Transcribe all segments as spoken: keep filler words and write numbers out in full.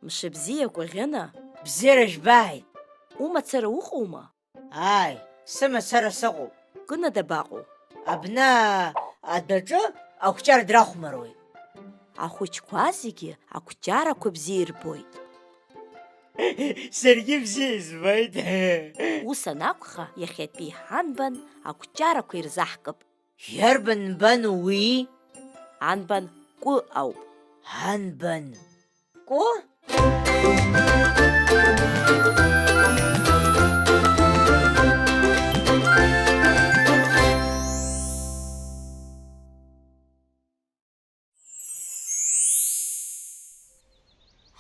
Мшыбзиа Кәаӷьына! Бзиара жәбааит! Умацара уҟоума? Ааи, сымацара сыҟоуп. Кына дабаҟоу? Абна адәаҿы ақәҷар драхәмаруеит. Ахәыҷқәа зегьы ақәҷарақәа бзиа ирбоит. Саргьы бзиа избоит. Ус анакәха, иахьатәи ҳанбан ақәҷарақәа ирзаҳкып. Иарбан нбан уи? Анбан Кәы ауп. Анбан Кәы?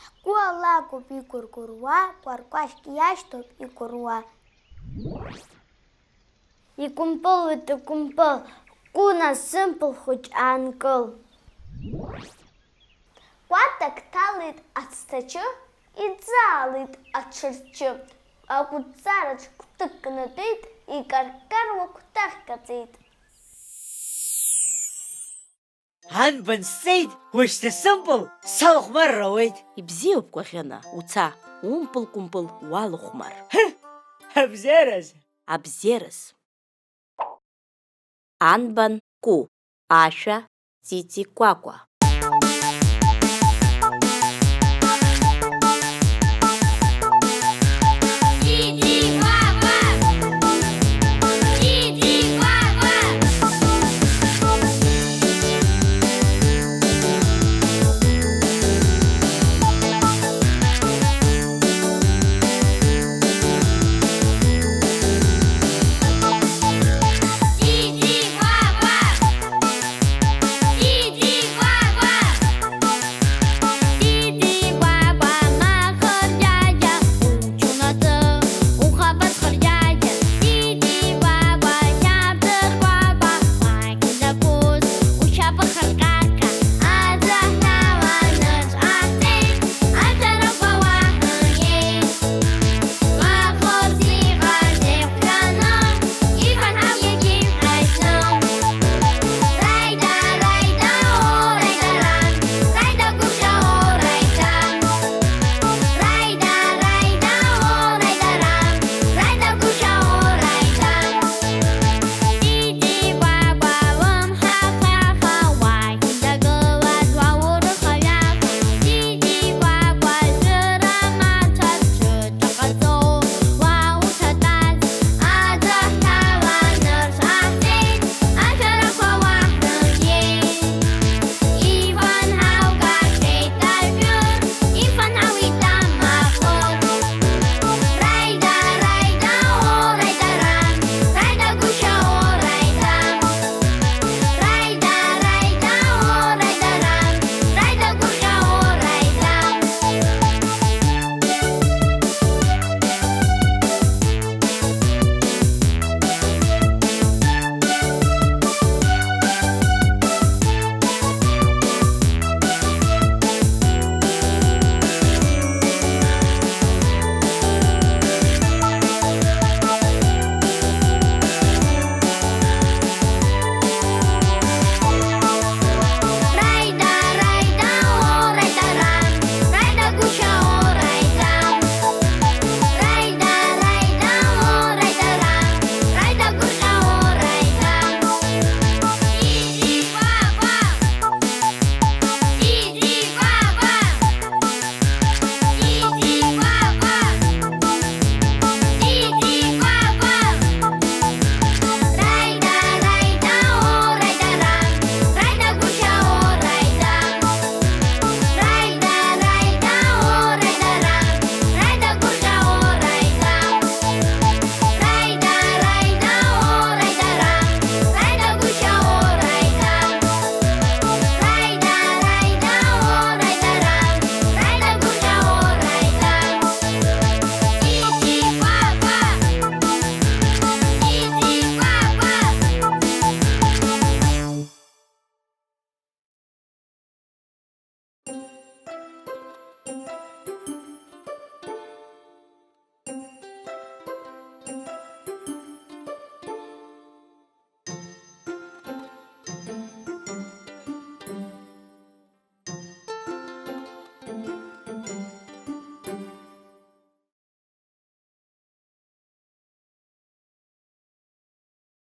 Ҳгәы алакәуп иқәырқәыруа, кәаркәашьк иашьҭоуп икәыруа. Икәымпылуеит, икәымпыл, Кәына сымпыл хәыҷ аанкыл. Кәатак ҭалеит ацҭачы, иӡаалеит аҽырчы. Акәытҵараҿ кәтык кнатәеит, икаркаруа кәтаӷьк аҵеит. Анбан сцеит, уажәшьҭа сымпыл салахәмарра ауеит. Ибзиоуп, Кәаӷьына, уца, умпыл-кәымпыл уалахәмар. Ҳы, абзиараз! Абзиараз. Анбан Кәы, ашәа Ҵиҵи Кәакәа.